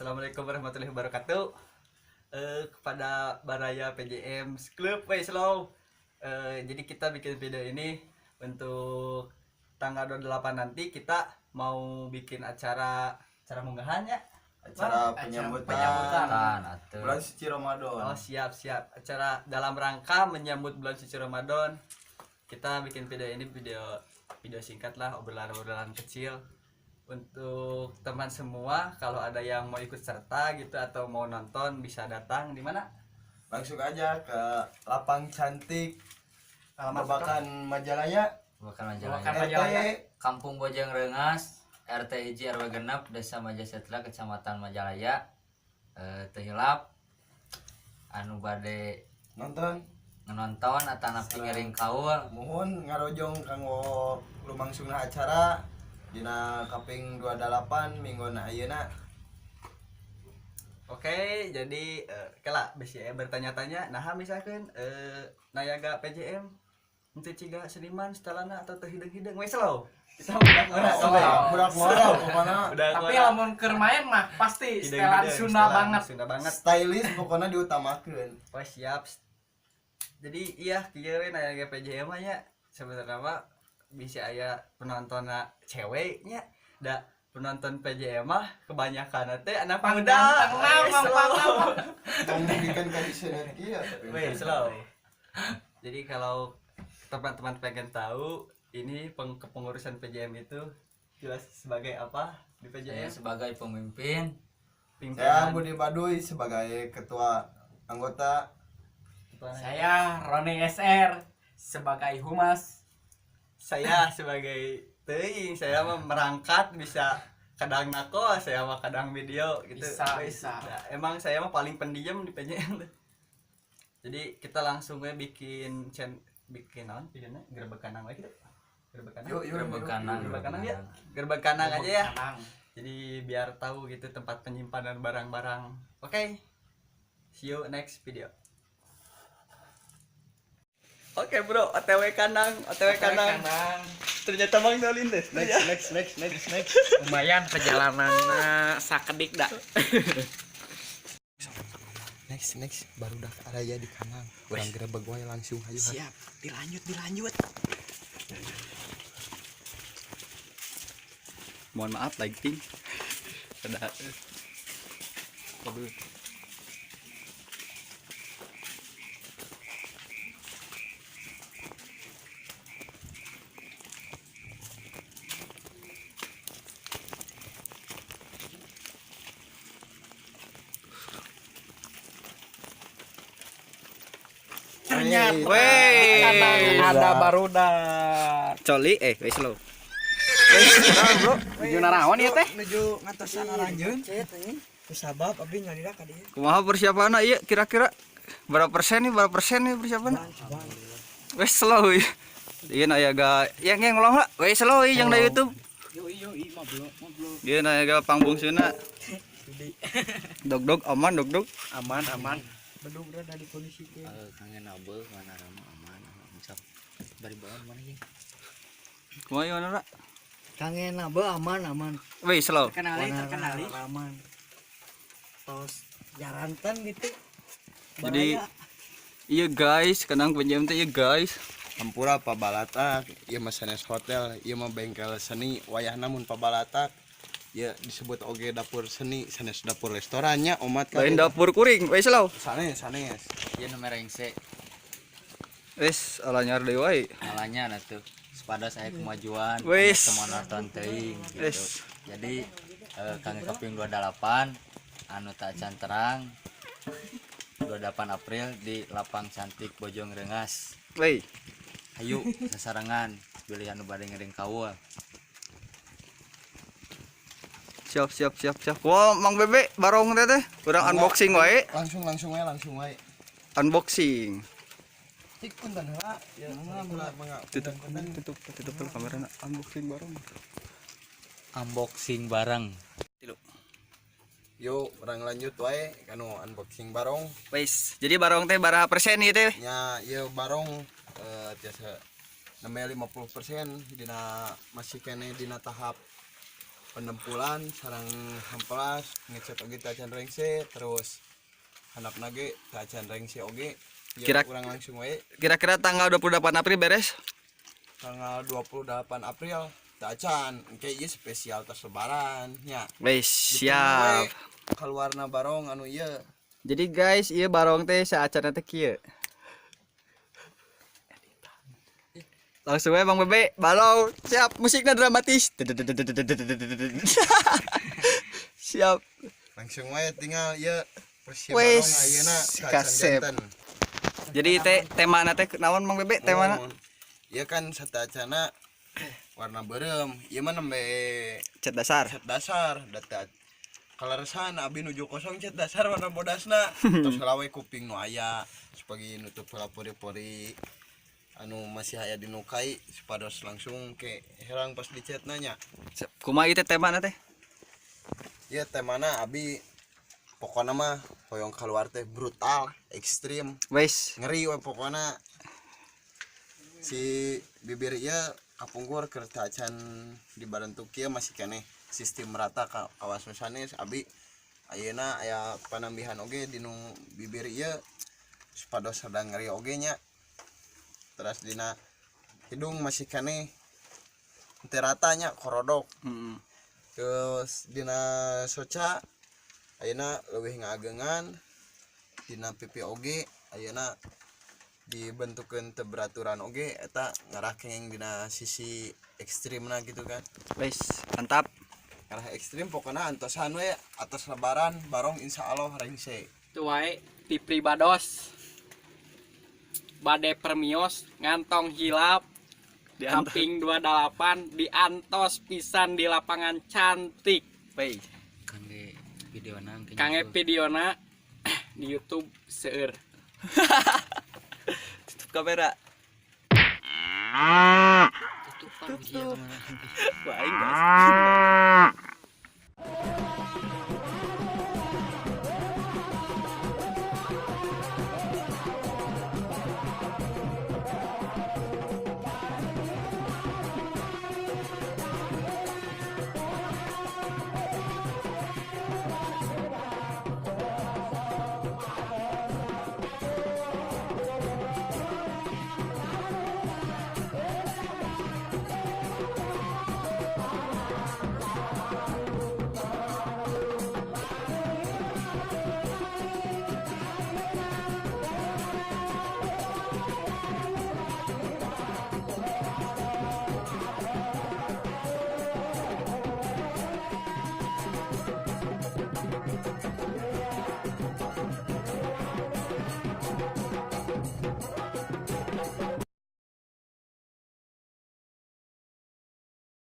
Assalamualaikum warahmatullahi wabarakatuh. Kepada Baraya PJM Club Wey Slow. Jadi kita bikin video ini untuk tanggal 28 nanti kita mau bikin acara acara munggahan ya. Acara Acara penyambutan, penyambutan. Atuh. bulan suci Ramadan. Oh, siap siap. Acara dalam rangka menyambut bulan suci Ramadan. Kita bikin video ini, video video singkat lah, obrolan-obrolan kecil untuk teman semua. Kalau ada yang mau ikut serta gitu atau mau nonton, bisa datang di mana? Langsung aja ke Lapang Cantik, Alamat Babakan Majalaya, Bukan Majalaya. Babakan RT Majalaya. Kampung Bojong Rengas, RT 1 RW 6, Desa Majasetra, Kecamatan Majalaya. Teu hilap anu bade nonton nonton atanapi ngiring kaul. Mohon ngarojong kanggo lumangsungna acara dina kaping 28 minggona ayeuna. Oke, jadi kela bisi bertanya-tanya, nah misalkan nayaga PJM henteu ciga seniman setelana atau teu hideung-hideung, we slow. Kita udah ngora Oh, kabeh. budak ngora pokona. Udah Tapi ngora. lamun keur main mah pasti setelan Hideung-hideung, Sunda setelan banget. Sunda banget. Stylish pokoknya diutamakeun. Wah, siap. Jadi iya kieu we nayaga PJM mah nya sebenarnya mah bisa aya penontonna cewek nya, da penonton PJM mah kebanyakan teh anak muda. Ganteng Weh, mah, slow. pang. Tong dugikeun ka diseuneuh kieu. Weh, slow. Jadi kalau teman-teman pengen tahu ini kepengurusan PJM itu jelas sebagai apa di Saya PJM? sebagai pemimpin. Saya Pimpinan. Budi Baduy sebagai ketua anggota. Ketua. Saya Roni SR sebagai humas. Saya sebagai teuing, saya mah merangkat, bisa kadang nako, saya mah kadang video gitu. Bisa, Wes, bisa. nah, emang saya mah paling pendiam di PJM tuh. Jadi kita langsung we bikin bikin naon bikinnya, gerebek kandang we gitu. Gerebek kandang. Yuk, yuk, Gerebek yuk. kandang. Gerebek kandang ya. Gerebek kandang aja ya. Kandang. Jadi biar tahu gitu tempat penyimpanan barang-barang. Oke. See you next video. Oke bro, OTW kandang, OTW kandang. Kandang. Ternyata Bang Dolin deh. Next, next, next, next, next. Lumayan perjalanannya sakedik dah. Next, next, baru dah aya di kandang. Urang gerebek wae langsung, hayu. Siap, dilanjut, dilanjut. Mohon maaf lighting. Ada. Aduh. Ternyata Wey. di kandang ada barudak. Coli wes slow. Nuju naraon ieu teh? Menuju ngatosan aranjeun. Kusabab abdi nyalira ka dieu. Kumaha persiapanna ieu kira-kira berapa persen nih, berapa persen nih persiapan? Wes slow ieu. Ieu aya ga yang yang ngolong lah. Wes slow ieu yang di YouTube. Yo yo mah belum, mah belum. Ieu aya ga pangbungsuna. Dog-dog aman, dog-dog. Aman, aman. Bedug rada dikondisikeun. Kangen abe mana rama aman aman sok bari bawa mana jeung. Kumaha ieu mana? Kangen abe aman aman. Wes slow. Terkenali, terkenali. Aman. Tos jarantan gitu. Jadi Baraya. iya guys, kenang pinjam teh iya guys. Hampura pabalatak, ieu mah sanes hotel, ieu mah bengkel seni, wayahna mun pabalatak. Ya disebut oge dapur seni, sanes dapur restorannya omat kan. Lain dapur kuring, wes slow. Sanes, sanes. Ieu nu merengse. Wes alanyar deui wae. Ngalanya nah tuh sepada saya kemajuan. Wes. Teman nonton teuing gitu. Wes. Jadi kangge kaping 28 anu tak can terang 28 April di Lapang Cantik Bojong Rengas. Wey. Hayu sasarengan bilih anu bade ngiring kaul. Siap siap siap siap. Wah, Mang Bebe barong teh teh. Urang unboxing wae. Langsung langsung wae, langsung wae. Unboxing. Cik punten heula. Ya, mangga mangga. Tutup tutup tutup dulu kamerana. Unboxing barong. Unboxing bareng. Tilu. Yuk, urang lanjut wae kanu unboxing barong. Wes, jadi barong teh baraha persen ieu teh? Nya ieu barong tiasa namanya 50% dina masih kene dina tahap Penempulan sareng hampelas, ngecat oge teu acan rengse, terus handapna ge teu acan rengse oge. Ya, urang langsung wae. Kira-kira tanggal 28 April beres? Tanggal 28 April teu acan, engke ieu spesial tos Lebaran nya. Wes, Ditunggu siap. we kaluarna barong anu ieu. Jadi guys, ieu barong teh saacanna teh kieu. Langsung we, Bang Bebe, balong, siap, musiknya dramatis. Siap. Langsung wae tinggal ieu persiapan Wes, barong ayeuna teu acan kasep. janten. Jadi teh temana teh naon, Bang Bebe, temana? Muhun. Ieu kan sateuacanna warna beureum, ieu mah nembe Cat dasar. Cat dasar data kaleresan abi nuju kosong cat dasar warna bodasna, tos heula we kuping nu aya supaya nutup heula pori-pori anu masih aya di nu kai supados langsung ke herang pas dicet nanya. Siap. Kumaha ieu teh temana teh? Ya, temana abi pokoknya mah hoyong keluar teh brutal, ekstrim, Wes. Ngeri we pokoknya. Si bibir ieu kapungkur keur teu acan dibarentuk kieu, masih keneh sistem rata ka kawas nu sanes. Abi ayeuna aya panambihan oge dinu bibir ieu supados rada ngeri oge nya. Terus dina hidung masih keneh teu rata nya, korodok. Terus dina soca ayeuna leuwih ngaagengan, dina pipi oge ayeuna dibentukeun teu beraturan oge, eta ngarah kenging dina sisi ekstrimna gitu kan. Wes, mantap. Ngarah ekstrim pokoknya. Antosan we atas Lebaran barong insya Allah rengse. Itu wae ti pribados. Bade permios ngantong hilap. Diantos. Kaping 28 diantos pisan di lapangan cantik. Wes. Kangge videona engke. Kangge videona di YouTube seueur. Tutup kamera. Tutup. Wah, aing guys.